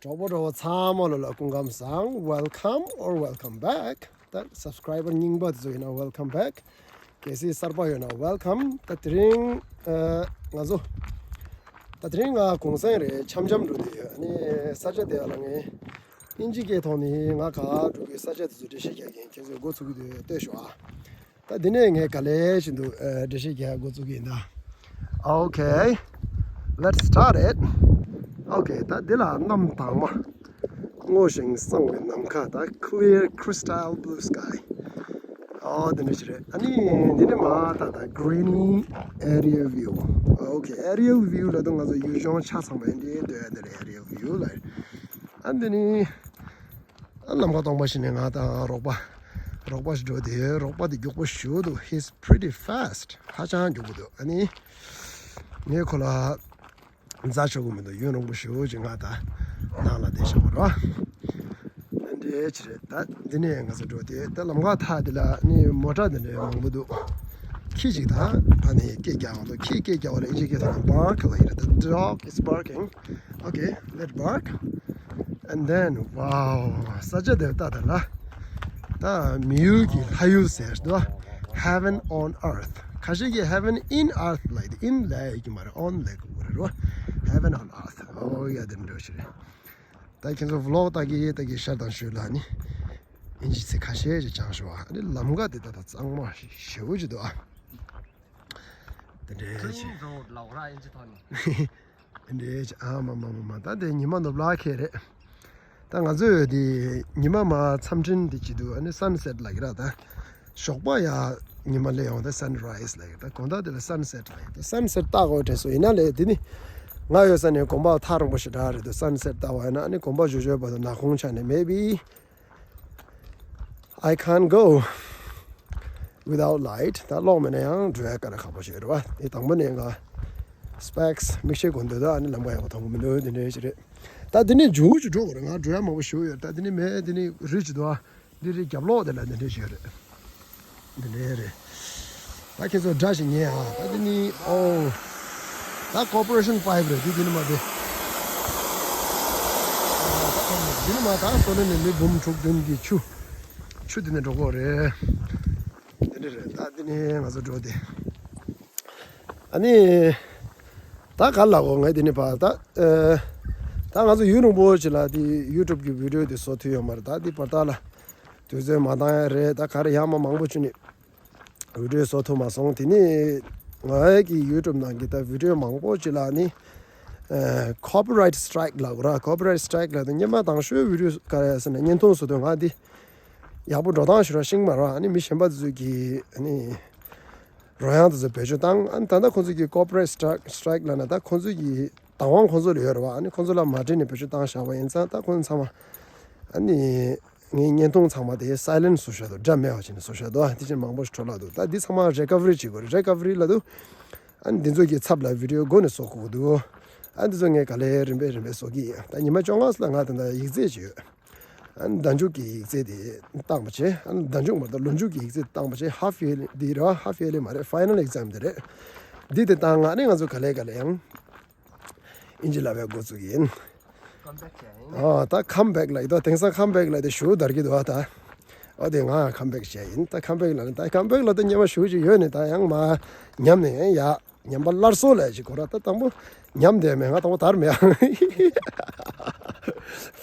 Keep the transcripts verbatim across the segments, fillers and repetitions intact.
གྲོགས་པོ་གྲོགས་པོ་ཚང་མ་ལོ་ལ་སྐུ་ཁམས་བཟང་། Welcome or welcome back. ད་subscriber རྙིང་པ་དེ་ཚོ་ཡིན་ན་welcome back. གལ་སྲིད་གསར་པ་ཡོད་ན་welcome. ད་དེ་རིང་ཨ་ང་ཚོ་ད་དེ་རིང་ང་གུང་སེང་རེད། འཆམ་འཆམ་འགྲོ་བསྡད་ཡོད། ཨ་ནི་ས་ཆ་དེ་ལ་ངས་དབྱིན་ཇི་སྐད་ཐོག་ནས་ང་ག་འགྲོ་གི་ས་ཆ་དེ་ཚོ་འགྲེལ་བཤད་རྒྱག་གིན་ཁྱེད་ཚོས་འགོ་ཚུགས་ཀྱི་འདུག་ལྟོས་ཤོག་ཨ། ད་འདི་ནས་ངས་ག་ལེ་བཞིན་དུ་ཨ་འགྲེལ་བཤད་རྒྱག་འགོ་བཙུགས་ཀྱི་ཡིན་ད། Okay, let's start it. Okay, ད་འདི་ལ་གནམ་དྭངས་མ། སྔོ་ཞིང་གཙང་བའི་ནམ་མཁའ། ད་clear crystal blue sky. ཨོ་དེ་འདྲ་ཞིག་རེད། ཨ་ནི་འདི་ནས་མར་ད་ད་greeny aerial view. Okay, aerial view ལབ་དུས་ང་ཚོ་ཡུལ་ལྗོངས་ཆ་ཚང་མ་འདི་འདྲ་འདི་རེད། aerial view ལབ། ཨ་འདི་ནི། ཨ་ལམ་ཁ་སྟོང་པ་ཞིག་ནས་ང་དང་རོགས་པ་རོགས་པ་ཞིག་འགྲོ་དེ། རོགས་པ་དེ་མགྱོགས་པོ་ཞེ་པོ་འདུག He's pretty fast. ཧ་ཅང་མགྱོགས་པོ་འདུག་ཨ་ནི་ངས་ཁོ་ལ་མཛའ་ཆོག་གི་མི་འདུག་ཡུན་རིང་པོ་ཞེ་པོ་ཅིག་ང་དང་ནང་ལ་བསྡད་བཞག་པ་རེད། འདྲེ་ཅི་རེད། ད་འདི་ནས་ང་ཚོ་འགྲོ་དེ། ད་ལམ་ཁ་ཐག་འདི་ལ་ནི་མོ་ཊ་འདི་འདྲ་མང་པོ་འདུག་ཁྱི་ཅིག་ད་ཕ་ནས་སྐད་རྒྱག་འོང་འདུག་ཁྱི་སྐད་རྒྱག་པ་ལ་དབྱིན་ཇིའི་སྐད་ཐོག་ནས་bark ལབ་ཀྱི་རེད། The dog is barking. Okay, let bark. And then, wow, ས་ཆ་དེར་ལྟ་དང་ལ། ད་མི་ཡུལ་གྱི་ལྷ་ཡུལ་ཟེར་དུས། Heaven on earth. ཁ་ཤས་ཀྱིས་heaven in earth ལབ་ཡོད། in ལབ་ཡོད་ཀྱི་མ་རེད། on ལབ་དགོས་རེད་རོ། Heaven on earth. ཨོ་ཡ་དེ་འདྲ་ཞིག་རེད། ད་ཁྱེད་ཚོ་vlog ལྟ་གི་ལྟ་གི་ཤར་དང་ཞོལ་ལ་ནི་དབྱིན་ཇི་ཚིག་ཁ་ཤས་ཅིག་སྦྱངས་ཤོག་ཨ་ནི་ལམ་ཁ་དེ་ད་ད་གཙང་མ་ཞེ་པོ་ཅིག་འདུག་ཨ། དེ་འདྲའི་Clean road ལབ་ར་དབྱིན་ཇི་ཐོག་ནས། འདྲེ་ཨ་མ་མ་མ་མ། ད་དེ་ཉི་མ་ནུབ་ལ་ཁེལ་རེད། ད་ང་ཚོས་དེ་ཉི་མ་མ་མཚམས་སྤྲིན་དེ་བྱེད་དུས་ཨ་ནི་sunset ལབ་ཀྱི་ར། ད་ཞོགས་པ་ཡ་ཉི་མ་སླེབས་ཡོང་། ད་sunrise ལབ་ཀྱི་ར། ད་དགོང་དག་དེ་ལ་sunset ལབ་ཀྱི་ར། ད་sunset ལྟ་དགོས་དྲན་སོང་། ཡིན་ན་ལས་དེ་ནི་ང་ཡོད་ས་ནས་དགོན་པ་ཐག་རིང་པོ་ཞེ་དྲག་རེད་འདུག sunset ལྟ་བ་ཡིན་ན་ཨ་ནི་དགོན་པ་བཞུགས་བཞུགས་བར་དུ་ནག་ཁུང་ཆགས་ནས། Maybe I can't go without light. ད་གློག་མེད་ན་ཡང་འགྲོ་ཡ་དཀའ་ལས་ཁག་པོ་ཞིག་རེད་བ། དེ་དང་པོ་ནས་ང་specs མིག་ཤེལ་གོན་འདོད་ད། ཨ་ནི་ལམ་ཁ་ཡག་པོ་མཐོང་གི་མི་འདུག་དེ་འདྲ་ཞིག་རེད། ད་དེ་ནས་མཇུག་ཅིག་འགྲོ་དགོས་རེད། ང་འགྲོ་ཡ་མང་པོ་ཞིག་ཡོད། ད་དེ་ནས་མེད་དེ་ནས་རི་ཅིག་འདུག་ཨ། འདི་རི་རྒྱབ་ལོགས་དེ་ལ་འདི་འདྲ་ཞིག་རེད། འདི་འདྲ་རེད། ད་ཁྱེད་ཚོ་སྒྲ་ཞིག་ཉན་ཨ། ད་འདི་ནི་ཨོ། ད་corporation pipe རེད། འདི་འདི་ནི་མ་དེ། འདི་ནི་མ་ད་སོ་ལེ་ནས་མི་འབུམ་དྲུག་བདུན་གྱི་ཆུ། ཆུ་འདི་ནས་འགྲོ་གི་རེད། འདི་འདྲ་རེད། ད་འདི་ནི་ང་ཚོ་འགྲོ་དེ། ཨ་ནི། ད་ག་ལ་འོ་ངས་འདི་ནི་པ་ད། ཨ། ད་ང་ཚོ་ཡུན་རིང་པོ་ཅིག་ལ་འདི་YouTube གི་video འདི་བཟོ་ཐུབ་ཡོད་མ་རེད། ད་འདི་བར་ཐག་ལ། དུས་ཚོད་མ་འདང་ཡ་རེད། ད་ག་རེ་ཡང་མ་མང་པོ་བྱུང་ནི་video བཟོ་ཐུབ་མ་སོང་། དེ་ནི་ང་གི་YouTube ནང་གི་ད་video མང་པོ་ཅིག་ལ་ནི་ཨ་copyright strike ལབ་དགོས་ར། copyright strike ལབ་དུས་སྔོན་མ་དང་ཤོས་video ག་རེ་ཟེར་ན་བརྙན་ཐུང་བཟོ་དུས་ང་འདི་ཡག་པོ་འགྲོ་སྟངས་ཤིག་ར་ཤེས་མ་རེད། ཨ་ནི་མི་གཞན་པ་དེ་ཚོ་གི་ཨ་ནི་རོལ་དབྱངས་དེ་ཚོ་བེད་སྤྱོད་བཏང་། ཨ་ནི་ད་ལྟ་ཁོང་ཚོ་གི་copyright strike strike ལབ་ན་ད་ཁོང་ཚོ་གི་བདག་དབང་ཁོང་ཚོ་ལ་ཡོད་རེད་བ། ཨ་ནི་ཁོང་ཚོ་ལ་མ་དྲན་ནས་བེད་སྤྱོད་བཏང་བཞག་པ་ཡིན་ཙང་ད་ཁོང་ཚོ་ཚང་མ་ཨ་ནི། ངའི་བརྙན་ཐུང་ཚང་མ་དེ་silent བཟོས་བཞག་འདུག་སྒྲ་མེད་པ་བྱས་ནས་བཟོས་བཞག་འདུག་དེ་བཞིན་མང་པོ་ཞིག་འཕྲོ་བརླག་འདུག་ད་འདི་ཚང་མ་recovery བྱེད་དགོས་རེད། recovery ལབ་དུས་ཨ་ནི་འདི་ཚོ་གི་ཚབ་ལ་video སྒོ་ནས་བཟོ་དགོས་འདུག་ཨ་འདི་ཚོ་ངས་ག་ལེ་རིམ་པས་རིམ་པས་བཟོ་གི་ཡིན། ད་ཉི་མ་བཅོ་ལྔ་ཙམ་ལ་ང་ད་ལྟ་ཡིག་ཚད་ཅིག་ཡོད། ཨ་ནི་ཟླ་མཇུག་གི་ཡིག་ཚད་དེ་བཏང་པ་བྱས། ཨ་ནི་ཟླ་མཇུག་མ་གཏོགས་ལོ་མཇུག་གི་ཡིག་ཚད་བཏང་པ་བྱས། half yearly འདི་རེད་བ། half yearly མ་རེད། final exam དེ་རེད། འདི་དེ་བཏང་ང་ཨ་ནི་ང་ཚོ་ག་ལེ་ག་ལེ་ཡང་། དབྱིན་ཇི་ལབ་པའི་འགོ་བཙུགས་ཡིན། Come back བྱས་ཡིན། ཨ་ད་come back ལབ་ཡོད་དོ། དེང་སང་come back ལབ་དེ་ཞུ་དར་གྱི་འདུག་ཨ་ད། ཨ་དེ་ང་come back བྱས་ཡིན། ད་come back ལབ་ད་come back ལབ་དེ་སྔོན་མ་ཞུ་ཅིག་ཡོད་ནི་ད་ཡང་མ་ཉམས་ནས་ཡང་ཡ་ཉམས་པ་སླར་གསོ་ལབ་ཅིག་གོ་ར། ད་དང་པོ་ཉམས་བསྡད་མེད། ང་དང་པོ་དར་མེད་ཨང་།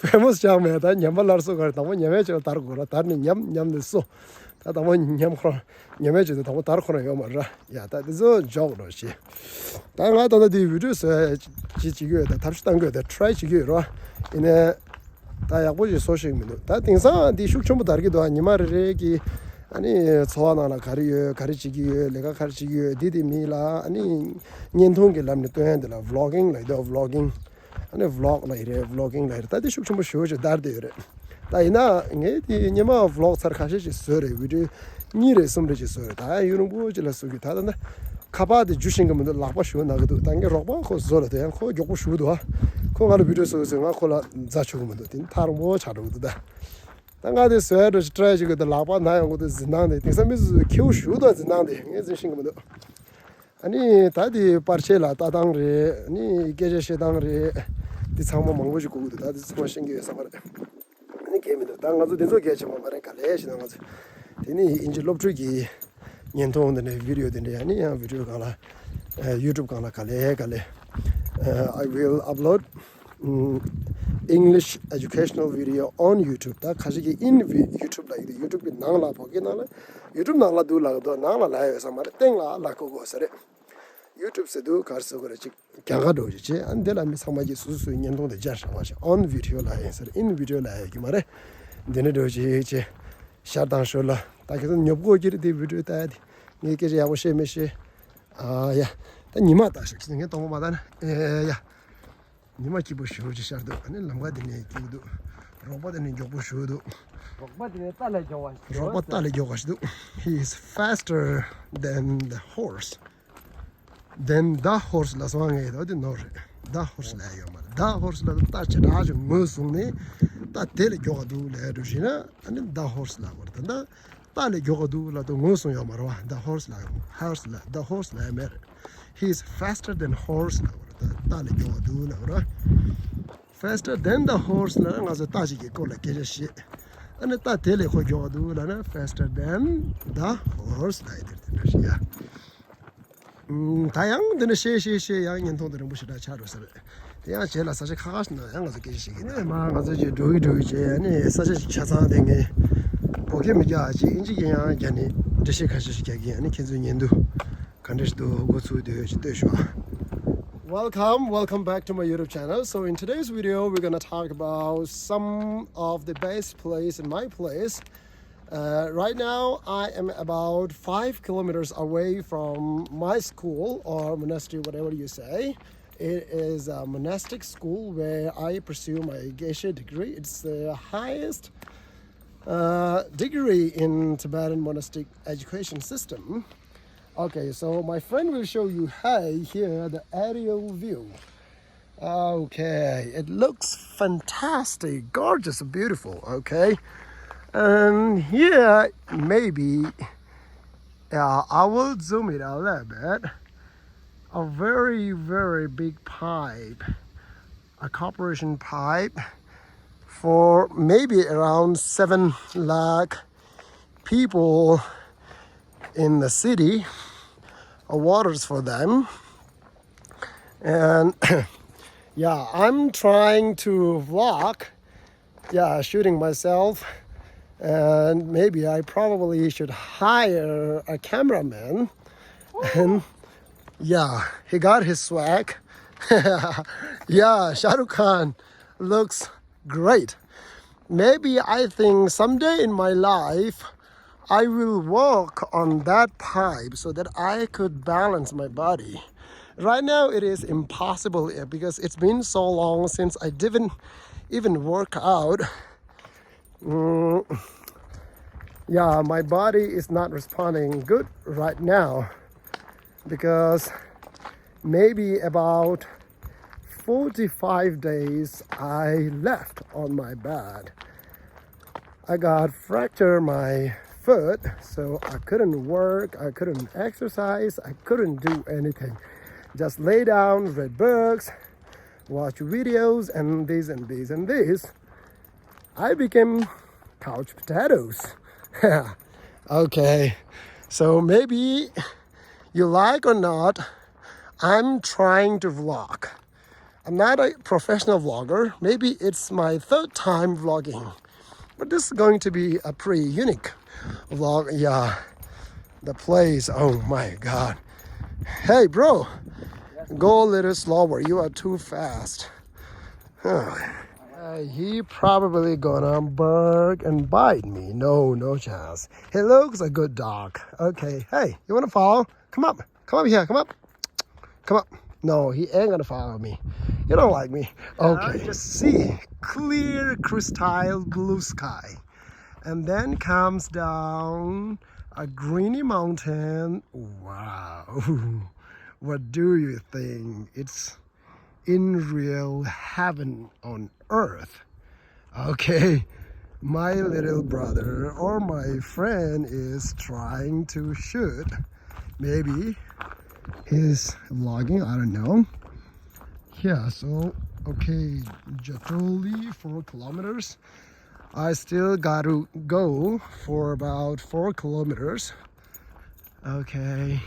famous ཆགས་མེད། ད་ཉམས་པ་སླར་གསོ་ག་རེ། དང་པོ་ཉམས་ཡས་ཅིག་ལ་དར་དགོས་ར། དར་ནས་ཉམས། ཉམས་ནས་གསོ། ད་དང་པོ་ཉམས་ཁོ་རང་ཉམས་ཡས་བྱེད་དུས་དང་པོ་དར་ཁོ་རང་ཡོད་མ་རེད། ཡ་ད་དེ་ཚོ་འཇོག་རོགས་བྱེད། ད་ང་ད་ལྟ་དེའི་video བཟོ་ཡ་ཅིག་བྱེད་ཀྱི་ཡོད། ད་ཐབས་ཤེས་བཏང་གི་ཡོད། ད་try བྱེད་ཀྱི་ཡོད་རོ། ཡིན་ནའི་ད་ཡག་པོ་ཞིག་བཟོ་ཤེས་ཀྱི་མི་འདུག་ད་དེང་སང་འདི་ཤུགས་ཆེན་པོ་དར་གྱི་འདུག་ཉི་མ་རེ་རེ་གི་ཨ་ནི་འཚོ་བ་ནང་ལ་ག་རེ་ཡོད། ག་རེ་བྱེད་ཀྱི་ཡོད། ལས་ཀ་ག་རེ་བྱེད་ཀྱི་ཡོད། འདི་དེ་མི་ལ་ཨ་ནི་བརྙན་ཐུང་གི་ལམ་ནས་སྟོན་ཡ་འདི་ལ་vlogging ལབ་ཡོད་དོ། vlogging ཨ་ནི་vlog ལབ་ཡི་རེད། vlogging ལབ་ཡི་རེད། ད་དེ་ཤུགས་ཆེན་པོ་ཞེ་པོ་ཅིག་དར་བསྡད་ཡོད་རེད། ད་ཡིན་ན་ངས་དེ་སྔོན་མ་vlog ཚར་ཁ་ཤས་ཅིག་བཟོས་རེད། video གཉིས་རེད་གསུམ་རེད་ཅིག་བཟོས་རེད། ད་ཡུན་རིང་པོ་ཅིག་ལ་བཟོ་གི། ད་ད་ད་ཁ་པར་དེ་འཇུ་ཤེས་ཀྱི་མི་འདུག་ལག་པ་ཞེ་པོ་ན་གི་འདུག་ད་ངའི་རོགས་པ་ཁོ་བཟོ་ལ་དེ་ཡང་ཁོ་མགྱོགས་པོ་ཞེ་པོ་འདུག་ཨ་ཁོ་ང་ལ་video བཟོ་གི་ཟེར། ང་ཁོ་ལ་མཛའ་ཆོག་གི་མི་འདུག་དེ་ནི་ཐག་རིང་པོ་ཆགས་འགྲོ་གི་འདུག་ད་ད་ང་དེ་བཟོ་ཡ་འདྲ་ཞིག་try བྱེད་གི་འདུག་ལག་པ་ན་ཡོང་གི་འདུག་འཛིན་སྟངས་དེ། དེང་སང་མི་ཚོ་ཁེའུ་ཞེ་པོ་འདུག་འཛིན་སྟངས་དེ་ངས་འཛིན་ཤེས་ཀྱི་མི་འདུག་ཨ་ནི་ད་དེ་པར་ཆས་ལ་ལྟ་སྟངས་རེད། ཨ་ནི་སྐད་ཆ་བཤད་སྟངས་རེད། འདི་ཚང་མ་མང་པོ་ཞིག་གོ་གི་འདུག་ད་འདི་ཚང་མ་ཤེས་ཀྱི་ཡོད་ས་མ་རེད། ཨ་ནི་གལ་མི་འདུག་ད་ང་ཚོ་འདི་ཚོ་གལ་ཆེན་པོ་མ་རེད། ག་ལེ་ཞེ་ན་ང་ཚོ་དེ་ནི་དབྱིན་ཇི་སློབ་ཕྲུག་གི་བརྙན་ཐུང་འདི་འདྲའི་བི་ཌི་ཡོ་འདི་འདྲའི་ཨ་ནི་ཡང་བི་ཌི་ཡོ་སྒང་ལ་ཡུ་ཊུབ་སྒང་ལ་ག་ལེ་ག་ལེ། I will upload, mm, English educational video on YouTube. ད་ཁ་ཤས་ཀྱིས་in YouTube ལབ་ཀྱི་འདུག་ཡུ་ཊུབ་ཀྱི་ནང་ལ་བོད་སྐད་ནང་ལ་ཡུ་ཊུབ་ནང་ལ་འདུག་ལབ་ཀྱི་འདུག་ནང་ལ་ལབ་ཡོད་ས་མ་རེད། སྟེང་ལ་ལབ་དགོས་དགོས་ས་རེད། ཡུ་ཊུབ་ཟེར་དུས་ག་རེ་ཟེར་དགོས་རེད། ཅིག་གྱངས་ཁ་འགྲོ་ཅིག་བྱས། ཨ་ནི་དེ་ལ་མི་ཚང་མ་གིས་སོ་སོ་སོའི་བརྙན་ཐུང་དེ་སྦྱར་བཞག་པ་ཞིག on video ལབ་ཡིན་ཟེར། in video ལབ་ཡོད་ཀྱི་མ་རེད། འདི་ནི་འགྲོ་ཅིག་བྱས། ཤར་དང་ཞོར་ལ་ད་ཁྱེད་ཚོ་ཉོབ་གོ་གི་རེད། དེ་བི་ཌི་ཡོ་ལྟ་ཡ་དེ་ངས་སྐད་ཆ་ཡག་པོ་བཤད་མི་ཤེས། ཨ་ཡ། ད་ཉི་མ་ལྟ་ཞིག་ངས་གཏོང་བ་མ་ལྟ་ན། ཨེ་ཡ། ཉི་མ་སྐྱིད་པོ་ཞེ་པོ་ཅིག་ཤར་འདུག་ཨ་ནི་ལམ་ཁ་དེ་ནས་སྐྱིད་པོ་འདུག་རོགས་པ་དེ་ནས་མགྱོགས་པོ་ཞེ་པོ་འདུག་རོགས་པ་དེ་ནས་རྟ་ལས་མགྱོགས་པ་ཞིག་རོགས་པ་རྟ་ལས་མགྱོགས་པ་ཞིག་འདུག He is faster than the horse. Than the horse ལབ་སོང་། ངས་ད་དེ་ནོར་རེད། the horse ལབ་ཡོད་མ་རེད། the horse ལབ་རྟ་ཆེ་དྲགས་ཅིག་ངོས་བཟུང་ནས་རྟ་དེ་ལས་མགྱོགས་པ་འདུག་ལབ་འགྲོ་ཞིག་ན་ཨ་ནི་the horse ལབ་དགོས་རེད། ད་ལྟ་རྟ་ལས་མགྱོགས་པ་འདུག་ལབ་དུས་ངོས་བཟུང་ཡོད་མ་རེད་པ། the horse ལབ། horse ལབ། the horse ལབ་མེད་རེད། He is faster than horse ལབ་དགོས་རེད། ད་རྟ་ལས་མགྱོགས་པ་འདུག་ལབ་རེད། Faster than the horse ལབ་ན་ང་ཚོ་རྟ་ཞིག་གི་སྐོར་ལ་སྐད་ཆ་བཤད། ཨ་ནི་རྟ་དེ་ལས་ཁོ་མགྱོགས་པ་འདུག་ལབ་ན་faster than the horse ལབ་ཡ་དེ་རེད། དེ་འདྲ་ཞིག་ཡ། ཨུམ། ད་ཡང་འདི་འདྲ་བཤད་བཤད་བཤད་ཡང་བརྙན་ཐུང་དེ་རིང་པོ་ཞེ་དྲག་ཆགས་འགྲོ་ས་རེད། དེ་ཡང་རྗེས་ལ་ས་ཆ་ཁག་ཁག་ཞིག་ན་ཡང་ང་ཚོ་སྐད་ཆ་བཤད་ཀྱི་ཡིན། ཨེ་མ་ང་ཚོ་ཅིག་འགྲོ་གི་འགྲོ་གི་བྱས། ཨ་ནི་ས་ཆ་ཞིག་ཆ་ཚང་དེ་ངས་བོད་སྐད་མི་རྒྱག་ཅིག་དབྱིན་ཇི་སྐད་ཡང་རྒྱག་ནས་འགྲེལ་བཤད་ཁ་ཤས་ཤིག་རྒྱག་གི་ཡིན། ཨ་ནི་ཁྱེད་ཚོས་ཉན་དུས་ག་འདྲ་ཞིག་འདུག་འགོ་ཚུགས་དུས་ཅིག་ལྟོས་ཤོག Welcome, welcome back to my YouTube channel. So in today's video, we're gonna talk about some of the best place in my place. Uh, right now, I am about five kilometers away from my school or monastery, whatever you say. It is a monastic school where I pursue my Geshe degree. It's the highest uh, degree in Tibetan monastic education system. Okay, so my friend will show you, hey, here the aerial view. Okay, it looks fantastic, gorgeous, beautiful. Okay, and here maybe, yeah, I will zoom it a little bit. A very, very big pipe, a corporation pipe for maybe around seven lakh people in the city, uh, waters for them. And yeah, I'm trying to vlog, yeah, shooting myself. And maybe I probably should hire a cameraman. And yeah, he got his swag. Yeah, Shah Rukh Khan looks great. Maybe I think someday in my life, I will walk on that pipe so that I could balance my body. Right now, it is impossible, eh, because it's been so long since I didn't even work out. Mm, yeah, my body is not responding good right now because maybe about forty-five days I left on my bed. I got fractured my foot, so I couldn't work, I couldn't exercise, I couldn't do anything. Just lay down, read books, watch videos, and this and this and this. I became couch potatoes. Okay, so maybe you like or not, I'm trying to vlog. I'm not a professional vlogger. Maybe it's my third time vlogging. But this is going to be a pretty unique vlog. Yeah. The place. Oh my God. Hey, bro. Go a little slower. You are too fast. Huh. Uh, he probably gonna bark and bite me. No, no chance. He looks a good dog. Okay. Hey, you wanna follow? Come up. Come up here. Come up. Come up. No, he ain't gonna follow me. You don't like me. Okay. Just see clear crystal blue sky. And then comes down a greeny mountain. Wow. What do you think? It's in real heaven on earth. Okay, my little brother or my friend is trying to shoot. Maybe he's vlogging, I don't know. Yeah, so Okay, Jatoli, four kilometers. I still got to go for about four kilometers. Okay.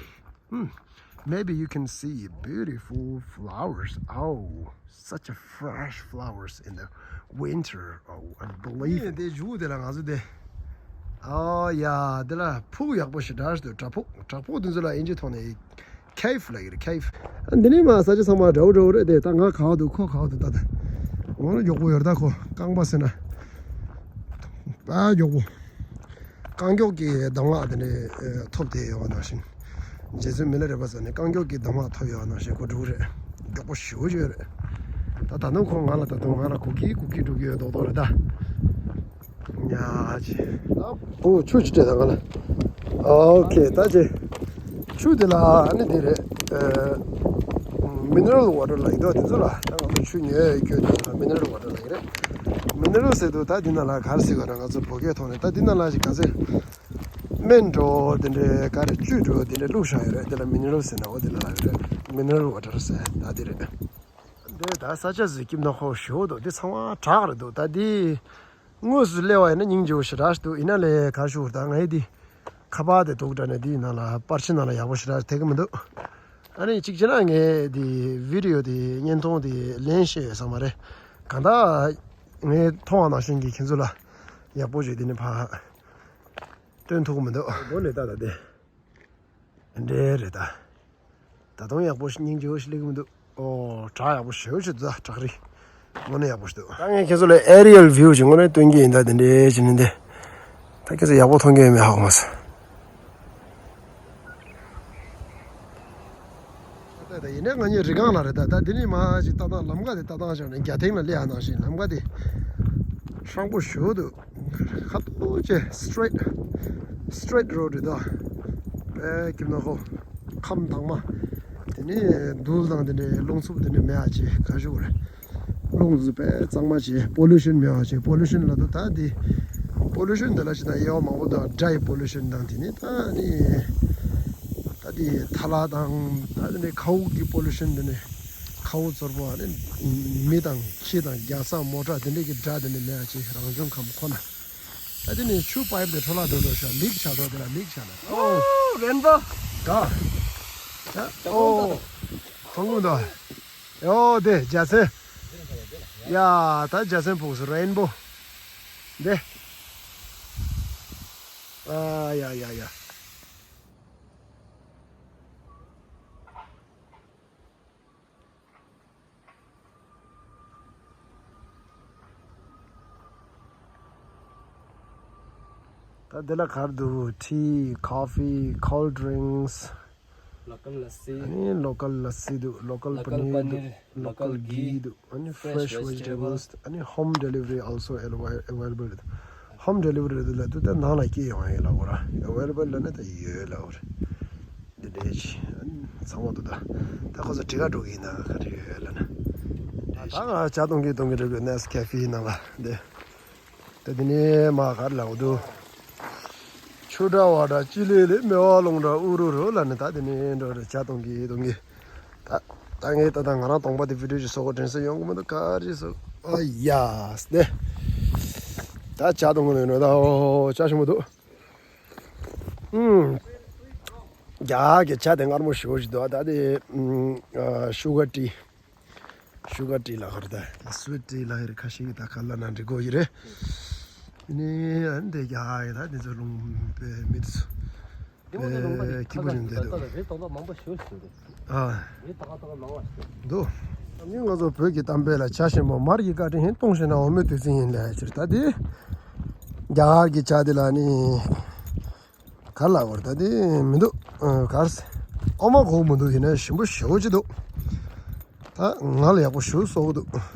Hmm. Maybe you can see beautiful flowers. Oh, such a fresh flowers in the winter. Oh, I believe. དེ་ཇུ་དེ་ལ་ང་ཚོ་དེ། ཨོ་ཡ། དེ་ལ་ཕུག་ཡག་པོ་ཞེ་དྲག་འདུག་བྲག་ཕུག་བྲག་ཕུག་དེ་ཚོ་ལ་ཨིན་ཇི་ཐོག་ནས་ཁེབ་ལབ་ཀྱི་རེད། ཁེབ། འདི་ནས་མར་ས་ཆ་ཚང་མ་འདྲ་བོ་འདྲ་བོ་རེད་དེ། ད་ང་ག་བ་འདུག་ཁོ་ག་བ་འདུག་ད་ད། འོ་ན་མགྱོགས་པོ་ཡོད་རེད། ད་ཁོ་རྐང་པ་ཟེར་ན། ད་མགྱོགས་པོ། རྐང་མགྱོགས་ཀྱི་གདམས་ངག་དེ་འདྲ་ཐོབ་བསྡད་ཡོད་པ་ནང་བཞིན། རྗེ་བཙུན་མི་ལ་རས་པ་ཟེར་ནས་རྐང་མགྱོགས་ཀྱི་གདམས་ངག་ཐོབ་ཡོད་པ་ནང་བཞིན་ཁོ་འགྲོ་གི་རེད། མགྱོགས་པོ་ཞེ་པོ་ཅིག་ཡོད་རེད། ད་ད་དུང་ཁོ་ང་ལ་ད་དུང་ང་ལ་སྒུག་གི་སྒུག་གི་འགྲོ་གི་ཡོད་མདོག་མདོག་རེད་ད། ཉ་ཅི། ཨོ་ཆུ་ཅི་སྤྲད་ད་ང་ལ། ཨོ་ཁེ་ད་ཅི། ཆུ་དེ་ལ་ཨ་ནི་དེ་རེད། མི་ནི་རལ་ཝ་ཊར་ལ་ཡིན་དོ་དེ་ཚོ་ལ་ད་ང་ཚོ་ཆུ་ཉོས་ཡོད་ཁྱོད་དེ་ལ་མི་ནི་རལ་ཝ་ཊར་ལ་ཡིན་རེད། མི་ནི་རལ་ཟེར་དུས་ད་འདི་ནང་ལ་ག་རེ་ཟེར་དགོས་རེད། ང་ཚོ་བོད་སྐད་ཐོག་ནས་ད་འདི་ནང་ལ་ཞིག་ག་ཚོད་སྨན་འགྲོ་དེ་འདྲའི་ག་རེ་བཅུད་འགྲོ་དེ་འདྲའི་བླུགས་བཞག་ཡོད་རེད། དེ་ལ་མི་ནི་རལ་ཟེར་ན་འོ་དེ་ལ་ལབ་ཡོད་རེད། མི་ནི་རལ་ཝ་ཊར་ཟེར་ད་དེ་རེད། འདི་ད་ས་ཆ་ཟིག་སྐྱིད་མདོག་ཁ་པོ་ཞེ་པོ་འདུག་འདི་ཚང་མ་བྲག་རེད་འདུག་ད་འདི་དངོས་སུ་སླེབས་པ་ཡིན་ན་སྙིང་རྗེ་པོ་ཞེ་དྲག་འདུག་ཡིན་ན་ལས་ག་ཞུ་ད་ངའི་འདི་ཁ་པར་དེ་འདུག་དྲ་ནས་འདིའི་ནང་ལ་པར་ཆས་ནང་ལ་ཡག་པོ་ཞེ་དྲག་ཐེག་གི་མི་འདུག་ཨ་ནི་གཅིག་བྱས་ན་ངས་འདི་བི་ཌི་ཡོ་དེ་བརྙན་ཐུང་དེ་ལེན་ཤེས་ཡོད་ས་མ་རེད། གང་ལྟར་ངས་མཐོང་བ་ནང་བཞིན་གྱི་ཁྱེད་ཚོ་ལ་ཡག་པོ་ཞིག་འདི་ནས་ཕར་སྟོན་ཐུབ་ཀྱི་མི་འདུག་སྒོ་ནས་ལྟ་ད་དེ། འདྲེ་རེད་ད། ད་དུང་ཡག་པོ་ཞིག་སྙིང་རྗེ་པོ་ཞིག་སླེབས་ཀྱི་མི་འདུག་ཨོ་བྲག་ཡག་པོ་ཞེ་པོ་ཞིག་འདུག་ད་བྲག་རི། དངོས་གནས་ཡག་པོ་ཞིག་འདུག་ད་ངས་ཁྱེད་ཚོ་ལ་ཨེ་རི་ཡལ་བིའུ་ཞིག་དངོས་གནས་སྟོན་གྱི་ཡིན། ད་དེ་འདྲའི་བྱས་ནས་འདི། ད་ཁྱེད་ཚོ་ཡག་པོ་མཐོང་གི་ཡོད་མེད་ཧ་གོ་མ་སོང་། ད་ད་ཡིན་ནའི་ང་གཉིས་རི་སྒང་ལ་རེད་ད། ད་འདི་ནས་མར་ཞིག་ལྟ་སྟངས་ལམ་ཁ་དེ་ལྟ་སྟངས་བྱས་ན་རྒྱ་ཐེངས་ལ་སླེབས་ཡག་ནང་བཞིན་ལམ་ཁ་དེ་ཧྲང་པོ་ཞེ་པོ་འདུག་ཁ་ཐུག་ཅེ་སི་ཊི་རེ་ཊི། སི་ཊི་རེ་ཊི་རོ་ཌི་རེད་ད། དཔེ་སྐྱིད་མདོག་ཁ་པོ། ཁམས་དྭངས་མ། དེ་ནས་རྡུལ་དང་དེ་འདྲའི་རླུང་འཚུབ་དེ་འདྲ་མེད་པ་བྱས་ག་ཞུ་རེད། རླུང་འཚུབ་དཔེ་གཙང་མ་བྱས། པོ་ལུ་ཤན་མེད་པ་བྱས། པོ་ལུ་ཤན་ལབ་དུས་ད་འདི། པོ་ལུ་ཤན་དེ་ལ་ཞེ་དྲག་དབྱེ་བ་མང་པོ་འདུག་ཌ་རའི་པོ་ལུ་ཤན་དང་དེ་ནས་ད་ནི། ད་འདི་ཐལ་བ་དང་ད་དེ་འདྲའི་མཁའ་དབུགས་ཀྱི་པོ་ལུ་ཤན་དེ་འདྲ། མཁའ་དབུགས་ཚོར་པོ་ཨ་ནི། མི་དང་ཁྱི་དང་རྒྱག་ས་མོ་ཊ་དེ་འདྲ་གི་སྒྲ་དེ་འདྲ་མེད་པ་བྱས་རང་བྱུང་ཁམས་ཁོ་ན། ད་དེ་ནས་ཆུ་པའིབ་དེ་འཕྲོ་བརླག་འགྲོ་འགྲོ་ཤག་ལིག་ཆགས་འགྲོ་དེ་ལ་ལིག་ཆགས་ན། ཨོ་རེན་བོ། ག་ད་ཨོ་ཁོང་ཀུན་ད། ཨོ་དེ་འཇའ་ཚོན། ཡ་ད་འཇའ་ཚོན་ཕོག་སོང་རེན་བོ། དེ། ཨ་ཡ་ཡ་ཡ། ད་འདི་ལ་ག་རེ་འདུག tea, coffee, cold drinks. Local lassi. ཨ་ནི་local lassi འདུག local paneer འདུག local ghee འདུག་ཨ་ནི་fresh vegetables འདུག་ཨ་ནི་home delivery also available. Home delivery འདུག་ལབ་དུས་ད་ནང་ལ་སྐྱེལ་ཡོང་ཡ་ལབ་དགོས་ར། Available ལབ་ན་ད་ཡོད་ལབ་དགོས་རེད། འདི་འདྲས་ཅིག་ཨ་ནི་ཚང་མ་འདུག་ད་ད་ཁོ་ཚོ་འགྲིག་ག་འགྲོ་གི་ཡིན་ན་ག་རེ་ཡོད་ལབ་ན། ད་ང་ཇ་འཐུང་གི་འཐུང་གི་འགྲོ་གི་Nescafe ནང་ལ་འདི། ད་འདི་ནས་མར་ག་རེ་ལབ་འདུག་ཆུ་འདྲ་བ་འདྲ་ཅི་ལི་ལི་མེ་བ་ལུང་འདྲ་ཨུ་རུ་རུ་ལབ་ནས་ད་འདི་ནས་འགྲོ་རེད། ཇ་འཐུང་གི་འཐུང་གི་ད་ད་ངས་ད་ད་ང་རང་གདོང་པ་དེ་བི་ཌིའོ་ཅིག་བཟོ་དགོས་དྲན་སོང་། ཡོང་གི་མི་འདུག་ག་རེ་བཟོ། ཨ་ཡ་སི་ནས་ད་ཇ་འཐུང་གི་ནས་ནོ་ད། ཨོ་ཇ་ཞིམ་པོ་འདུག་ཨུམ། རྒྱ་གར་གྱི་ཇ་དེ་མངར་མོ་ཞེ་པོ་ཞིག་འདུག་ད་དེ་ཨུམ་ཨ་sugar tea། Sugar tea ལ་ཧར་ད་sweet tea ལ་ཧར་ཁ་ཤས་ཀྱིས་ད་ཁ་ལ་ན་འགྲིག་གོ་ཡི་རེད། ནི་ཨ་ནི་དེ་རྒྱ་གར་གྱི་ད་དེ་ཚོ་རླུང་པའི་མི་དེ་ཚོ་དེ་མོ་དེ་རླུང་པ་དེ་སྐྱིད་པོ་ཞིག་འདུག་རེད་དོག་དོག་མང་པོ་ཞེ་པོ་ཞིག་འདུག་ཨ་རེད་ཏག་ཏག་མང་བ་ཞིག་འདུག་ཨ་ནི་ང་ཚོ་བོད་ཀྱི་གཏམ་དཔེ་ལ་ཇ་ཞིམ་པོ་མར་གྱི་བཀའ་དྲིན་ཡིན། ལྟུང་ཞིག་ན་འོ་མའི་དུག་རྫས་ཡིན་ལབ་ཡ་ཅིག་ད་དེ་རྒྱ་གར་གྱི་ཇ་དེ་ལ་ནི། ག་ལ་བར་ད་དེ་མི་འདུག་ཨ་གར་སེ། ཨོ་མ་གོ་མི་འདུག་ཡིན་ན་ཞིམ་པོ་ཞེ་པོ་ཅིག་འདུག་ད་ང་ལ་ཡག་པོ་ཞེ་པོ་བཟོ་གི་འདུག་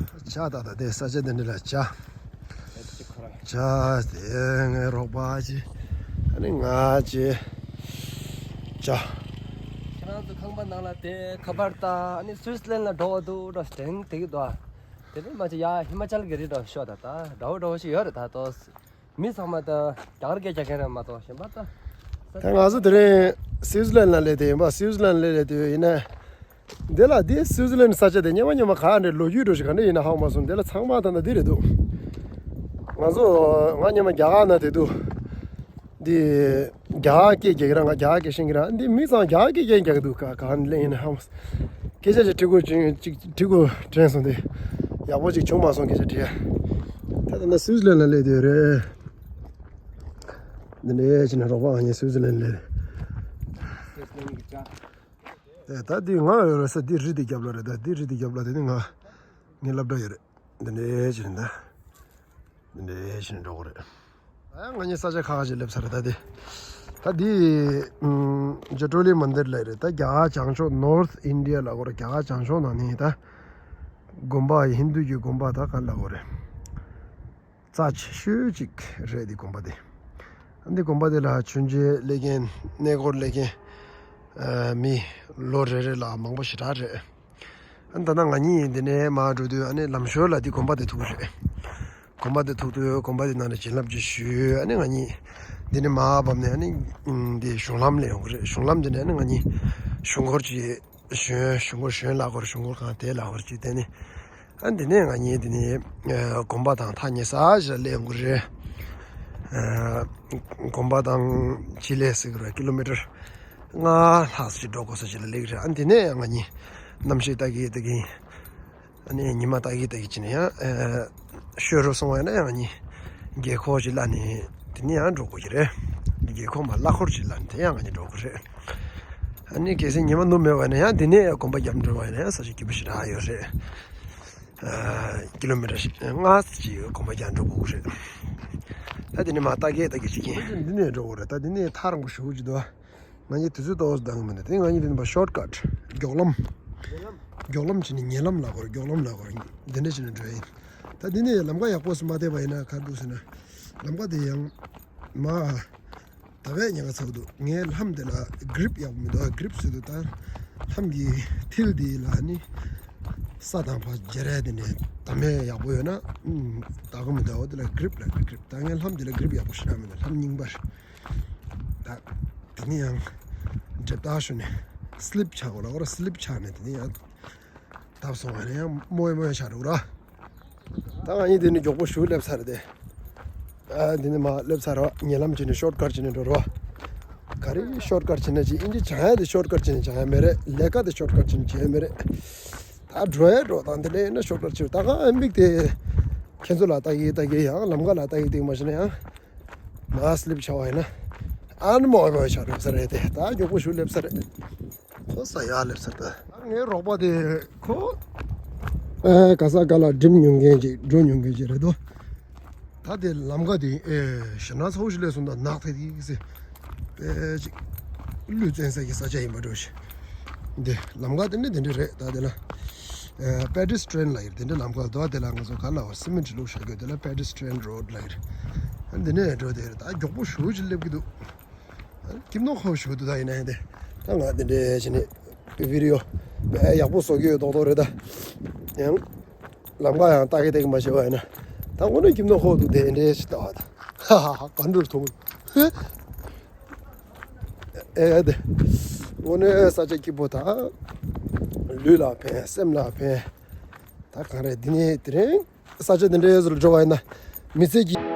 ཇ་ད་ད་དེ་ས་ཆ་དེ་འདྲ་ལ་ཇ། ཇ་དེ་ངའི་རོགས་པ་ཅིག་ཨ་ནི་ང་ཅིག་ཇ། ཁྱེད་རང་ཚོ་ཁང་པ་ནང་ལ་དེ་ཁ་པར་ལྟ་ཨ་ནི་སུའི་ཙི་ལན་ལ་འགྲོ་བ་འདུག་འགྲོ་དྲན་དེ་གི་འདུག་དེ་ནས་མ་ཅིག་ཡ་ཧི་མ་ཅལ་གི་རི་འགྲོ་ཤོག་ད་ད་འདྲ་བོ་འདྲ་བོ་ཞིག་ཡོད་རེད་ད་ཏོ། མི་ཚང་མ་ད་རྒྱ་གར་སྐད་རྒྱག་མཁན་རེད་མ་གཏོགས་གཞན་པ་ད། ད་ང་ཚོ་དེ་རིང་སིའུ་ཙི་ལན་ལ་སླེབས་དེ་ཡིན་པ། སིའུ་ཙི་ལན་སླེབས་སླེབས་དུས་ཡིན་ན་ འདི་ལ་འདི་སུའུ་ཙི་ལན་ས་ཆ་དེ་སྔོན་མ་སྔོན་མ་ག་འདྲ་ལོ་རྒྱུས་འདྲ་ཞིག་ག་འདྲ་ཡིན་ན་ཧ་གོ་མ་སོང་། འདི་ལ་ཚང་མ་ད་ལྟ་འདི་རེད་འདུག་ང་ཚོ་ང་སྔོན་མ་རྒྱ་གར་ན་དེ་འདུག་འདི་རྒྱ་གར་སྐད་རྒྱག་གི་ར། ང་རྒྱ་གར་སྐད་ཤེས་ཀྱི་ར། འདི་མི་ཚང་རྒྱ་གར་སྐད་རྒྱག་གི་འདུག་ག་ག་ལེན་ཡིན་ན་ཧ་མ། སྐད་ཆ་ཅིག་འགྲིག་གོ་ཅིག་ཅིག་འགྲིག་གོ་དྲན་སོང་། འདི་ཡག་པོ་ཅིག་བྱུང་མ་སོང་། སྐད་ཆ་དྲིས་ཡ། ད་ད་ལྟ་སུའུ་ཙི་ལན་ལ་སླེབས་བསྡད་ཡོད་རེད། འདི་འདྲ་བྱས་ནས་རོགས་པ་ང་གཉིས་སུའུ་ཙི་ལན་སླེབས། ཨེ་ད་འདི་ང་ཡོད་རེད་ས། འདི་རི་འདི་རྒྱབ་ལ་རེད། ད་འདི་རི་འདི་རྒྱབ་ལ་དེ་ནི་ང་ངའི་སློབ་གྲྭ་ཡོད་རེད། འདི་འདྲ་བྱས་ནས་ད། འདི་འདྲ་བྱས་ནས་འགྲོ་གི་རེད། ཨ་ང་གཉིས་ས་ཆ་ཁག་ཁག་ཅིག་སླེབས་ཚར་རེད། ད་དེ། ད་འདི་ཨམ་ཇ་ཊོ་ལི་མན་དིར་ལབ་རེད། ད་རྒྱ་གར་བྱང་ཕྱོགས་North India་ལབ་དགོས་རེད། རྒྱ་གར་བྱང་ཕྱོགས་ནང་ནས་ད་དགོན་པ་ཧིན་དུ་གི་དགོན་པ་ད་ག་ལབ་དགོས་རེད། རྩ་ཆེ་ཤོས་ཅིག་རེད། འདི་དགོན་པ་དེ། ཨ་འདི་དགོན་པ་དེ་ལ་མཆོད་མཇལ་སླེབས་མཁན་གནས་སྐོར་སླེབས་མཁན་ཨ་མི་ལོ་རེ་རེ་ལ་མང་པོ་ཞེ་དྲག་རེད། ཨ་ནི་ད་ལྟ་ང་གཉིས་འདི་ནས་མར་འགྲོ་དུས་ཨ་ནི་ལམ་ཞོར་ལ་འདི་དགོན་པ་དེ་ཐུག་རེད། དགོན་པ་དེ་ཐུག་དུས་དགོན་པ་དེ་ནང་ནས་བྱིན་རླབས་ཅིག་ཞུས། ཨ་ནི་ང་གཉིས་འདི་ནས་མར་བབས་ནས་ཨ་ནི་འདི་གཞུང་ལམ་ལ་ཡོང་གི་རེད། གཞུང་ལམ་འདི་ནས་ཨ་ནི་ང་གཉིས་གཞུང་སྐོར་ཅིག་གཞོན་གཞུང་སྐོར་གཞོན་ལ་སྐོར་གཞུང་སྐོར་གང་དེ་ལ་སྐོར་ཅིག་དེ་ནི། ཨ་འདི་ནས་ང་གཉིས་འདི་ནས་ཨ་དགོན་པ་དང་ཐག་ཉེ་ས་ཞིག་ལ་སླེབས་ཡོང་གི་རེད། ཨ་དགོན་པ་དང་ཅི་ལས་ཟེར་གི་རེད། ཀི་ལོ་མི་ཊར་ལྔ་ལྷག་ཅིག་འགྲོ་དགོས་ས་ཞིག་ལ་སླེབས་ཀྱི་རེད། ཨ་འདི་ནས་ང་གཉིས་གནམ་གཤིས་ལྟ་གི་ལྟ་གི། ཨ་ནི་ཉི་མ་ལྟ་གི་ལྟ་གི་བྱས་ནས་ཡང་ཨ་ཤོད་རུ་སོང་བ་ཡིན་ན་ཡང་ང་གཉིས་རྒྱལ་འཁོགས་ཅིག་བླངས་ནས་དེ་ནས་ཡང་འགྲོ་དགོས་ཀྱི་རེད། རྒྱལ་འཁོགས་མ་གླ་འཁོར་ཅིག་བླངས་ནས་དེ་ཡང་ང་གཉིས་འགྲོ་དགོས་རེད། ཨ་ནི་གལ་སྲིད་ཉི་མ་ནུབ་མེད་པ་ཡིན་ན་ཡང་དེ་ནས་དགོན་པ་རྒྱབ་འགྲོ་བ་ཡིན་ན་ཡང་ས་ཆ་སྐྱིད་པོ་ཞེ་དྲག་ཡོད་རེད། ཨ་ཀི་ལོ་མི་ཊར་ལྔ་ཅིག་དགོན་པ་རྒྱབ་འགྲོ་དགོས་ཀྱི་རེད། ད་དེ་ནས་མར་ལྟ་གི་ལྟ་གི་བྱེད་ཀྱིན། འདི་ནས་འགྲོ་དགོས་རེད། ད་འདི་ནས་ཐག་རིང་པོ་ཞེ་པོ་ཅིག་འདུག་ང་གཉིས་དུས་ཚོད་ཏོག་ཙམ་འདང་གི་མི་འདུག་དེ་ང་གཉིས་དེ་ནས་ཕར་ཤོར་ཀཊ་མགྱོགས་ལམ། མགྱོགས་ལམ་བྱས་ནས་ཉེ་ལམ་ལབ་དགོས་རེད། མགྱོགས་ལམ་ལབ་དགོས་རེད། འདི་འདྲ་བྱས་ནས་འགྲོ་ཡ་ཡིན། ད་འདི་ནས་ལམ་ཁ་ཡག་པོ་ཞིག་མ་བལྟས་པ་ཡིན་ན་ག་རེ་འདུག་ཟེར་ན། ལམ་ཁ་དེ་ཡང་མར་ད་བས་ཉེན་ཁ་ཚ་པོ་འདུག་ངའི་ལྷམ་དེ་ལ་གྷི་རིབ་ཡག་པོ་མི་འདུག་གྷི་རིབ་ཟེར་དུས་ད་ལྷམ་གྱི་མཐིལ་དེ་ལ་ནི་ས་དང་ཕར་སྦྱར་ཡ་དེ་ནས་ད་མེད་ཡག་པོ་ཡོད་ན་ཨུམ་དག་གི་མི་འདུག་འོ་དེ་ལ་གྷི་རིབ་ལབ་གྷི་རིབ། ད་ངའི་ལྷམ་དེ་ལ་གྷི་རིབ་ཡག་པོ་ཞེ་དྲག་མི་འདུག་ལྷམ་རྙིང་པ་རེད། ད་དེ་ནས་ཡང་འདྲེད་ད་ཞུ་ནས་སི་ལིབ་ཆགས་དགོས་ལ། འོ་ར་སི་ལིབ་ཆགས་ནས་དེ་ནས་ཡང་བརྡབ་སོང་བ་ནས་ཡང་རྨོ་རྨོ་ཆགས་འགྲོ་ར། ད་ང་གཉིས་དེ་ནས་མགྱོགས་པོ་ཞིག་སླེབས་ཚར་ཏེ། ཨ་དེ་ནས་མར་སླེབས་ཚར་བ། ཉེ་ལམ་བྱས་ནས་ཤོར་ཀཊ་བྱས་ནས་འགྲོ་ར། ག་རེ་ཤོར་ཀཊ་བྱས་ན་ཅིག་ཨིན་ཇི་སྦྱང་ཡ་དེ་ཤོར་ཀཊ་བྱས་ནས་སྦྱང་ཡ་མེད་རེད། ལས་ཀ་དེ་ཤོར་ཀཊ་བྱས་ནས་བྱས་ཡ་མེད་རེད། ད་འགྲོ་ཡ་འགྲོ་སྟངས་དེ་ལས་ཡིན་ན་ཤོར་ཀཊ་བྱས། ད་ག་མིག་དེ་ཁྱེད་ཚོ་ལ་ལྟ་གི་ལྟ་གི་ཡང་ལམ་ཁ་ལ་ལྟ་གི་ལྟ་གི་མ་ཤེས་ན་ཡང་། མར་སི་ལིབ་ཆགས་པ་ཡིན་ན། ཨ་ནི་རྨོ་རྨོ་ཆགས་འགྲོ་ས་རེད་དེ། ད་མགྱོགས་པོ་ཞིག་སླེབས་ས་རེད། ཁོ་ས་ཡར་སླེབས་ས་རེད་ད། ད་ངའི་རོགས་པ་དེ་ཁོ། ཨེ་ག་ས་ག་ལ་འགྲིམ་མྱོང་མཁན་ཅིག་འགྲོ་མྱོང་མཁན་ཅིག་རེད་དོ། ད་དེ་ལམ་ཁ་དེ་ཨེ་ཞེ་དྲག་ཚ་པོ་ཞིག་སླེབས་སོང་། ད་ནག་ཐིག་ཐིག་ཟེར། ཨེ་ཅིག་ཀླུ་བཙན་ས་གི་ས་ཆ་ཡིན་པ་འགྲོ་ཞིག་འདི་ལམ་ཁ་དེ་ནི་དེ་འདྲ་རེད། ད་དེ་ལ་ཨ་པེ་ཌི་སི་ཊི་རི་ཡན་ལབ་ཡོད་དེ་འདྲ་ལམ་ཁ་འདུག་དེ་ལ་ང་ཚོ་ག་ལ་བ་སི་མེན་ཊི་བླུགས་བཞག་གི་ཡོད། དེ་ལ་པེ་ཌི་སི་ཊི་རི་ཡན་རོ་ཌི་ལབ་ཡོད། ཨ་འདི་ནས་འགྲོ་དེ་རེད། ད་མགྱོགས་པོ་ཞེ་པོ་ཅིག་སླེབས་ཀྱི་འདུག་ཨ་ཀིམ་ནོ་ཁོ་ཞེ་པོ་འདུག་ད་ཡིན་ན་ཡང་དེ་ད་ང་དེ་འདྲ་བྱས་ནས་བི་ཌི་ཡོ་དཔེ་ཡག་པོ་བཟོ་གི་ཡོད་མདོག་མདོག་རེད། ད་ཡང་ལམ་ཁ་ཡང་ལྟ་གི་ལྟ་གི་མ་བྱས་པ་ཡིན་ན། ད་དངོས་གནས་ཀིམ་ནོ་ཁོ་འདུག་དེ་འདྲ་ཞིག་ལྟ་བ་ད། ཧ་ཧ་ཧ། ག་འདྲ་མཐོང་། ཨེ་དེ། དངོས་གནས་ས་ཆ་སྐྱིད་པོ་ད། ལུས་ལ་ཕན། སེམས་ལ་ཕན། ད་གང་རེད། འདི་ནས་དེ་རིང་ས་ཆ་འདི་འདྲའི་ཚོ་ལ་འགྲོ་བ་ཡིན་ན། མི་ཚེ་གི་